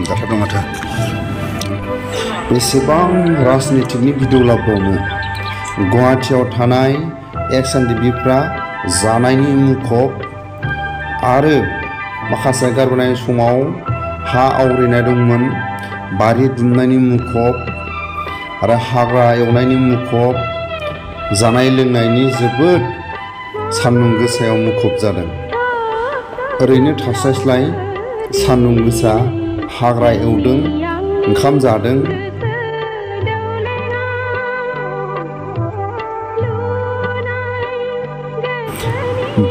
जाथारदों माथो बेसेबां राजनितिकनि भिडिअ लाबोबावनो गुवाहाटीआव थानाय एक्स एनडीबीफ्रा जानायनि मुखुब आरो माखासे गारबोनाय समाव हा आवग्रिनाय दंमोन बारि दुमनायनि मुखुब आरो हाग्रा एवनायनि मुखुब जानाय लोंनायनि जोबोद सान्दुं गोसायाव मुखुब जादों ओरैनो थास्लायस्लाय सान्दुं गोसा हाग्रा एवदों ओंखाम जादों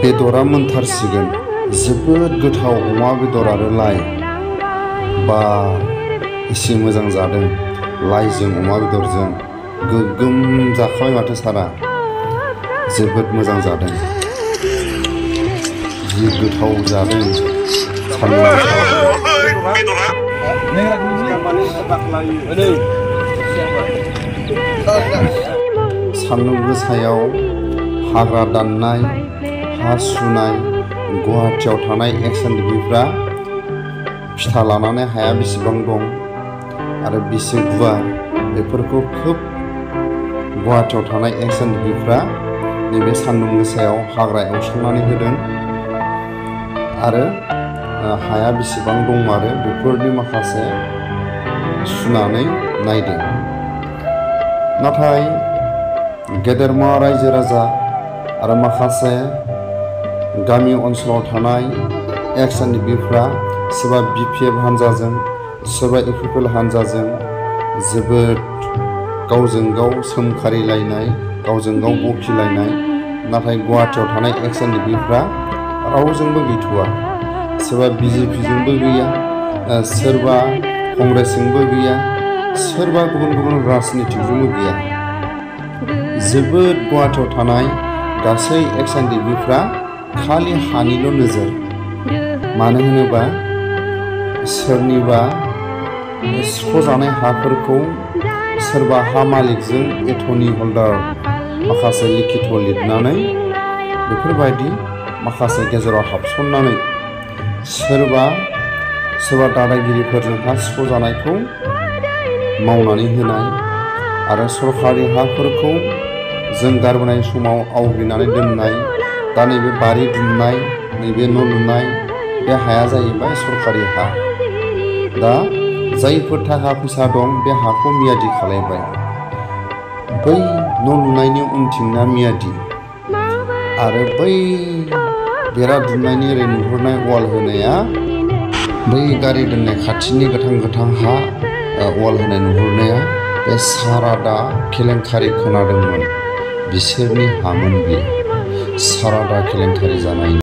बेदरा मोनथारसिगोन जोबोद गोथाव अमा बेदर आरो लाइ बा एसे मोजां जादों लाइजों अमा बेदरजों गोगोम जाखाबाय माथो सारा जोबोद मोजां जादों जि गोथाव जादों सान्दुं गोसायाव हाग्रा दाननाय हा सुनाय गुवाहाटीआव थानाय एक्स एनडीबीफ्रा फिथा लानानै हाया बेसेबां दं आरो बेसे गुवार बेफोरखौ खोब गुवाहाटीआव थानाय एक्स एनडीबीफ्रा नैबे सान्दुं गोसायाव हाग्रा एवस्रांनानै होदों आरो हाया बेसेबां दंमारो बेफोरनि माखासे सुनानै नायदों नाथाय गेदेरमा रायजो राजा आरो माखासे गामि ओनसोलाव थानाय एक्स एनडीबीफ्रा सोरबा बिपिएफ हान्जाजों सोरबा इउपिपिएल हान्जाजों जोबोद गावजों गाव सोमखारिलायनाय गावजों गाव बखिलायनाय नाथाय गुवाहाटीआव थानाय एक्स एनडीबीफ्रा रावजोंबो गैथ'वा सोरबा बिजेपिजोंबो गैया सोरबा कंग्रेसजोंबो गैया सोरबा गुबुन गुबुन राजनितिकजोंबो गैया जोबोद गुवाहाटीआव थानाय गासै एक्स एनडीबीफ्रा खालि हानिल' नोजोर मानो होनोबा सोरनिबा सिख'जानाय हाफोरखौ सोरबा हा मालिकजों एटर्नी हल्डार माखासे लिखित लिरनानै बेफोरबायदि माखासे गेजेराव हाबसननानै सोरबा दादागिरिफोरजों हा सिख'जानायखौ मावनानै होनाय आरो सरकारि हाफोरखौ जों गारबोनाय समाव आवग्रिनानै दोननाय दा नैबे बारि दुमनाय नैबे न' लुनाय बे हाया जाहैबाय सरकारि हा दा जायफोर थाखा फैसा दं बे हाखौ मियादि खालायबाय बै न' लुनायनि उनथिंना मियादि आरो बै बेरा दुमनायनि ओरै नुहुरनाय वाल होनाया बै गारि दोननाय खाथिनि गोथां हा वाल होनाय नुहुरनाया बे सारादा केलेंकारि खोनादोंमोन बिसोरनि हामोन बे सारादा केलेंकारि जानाय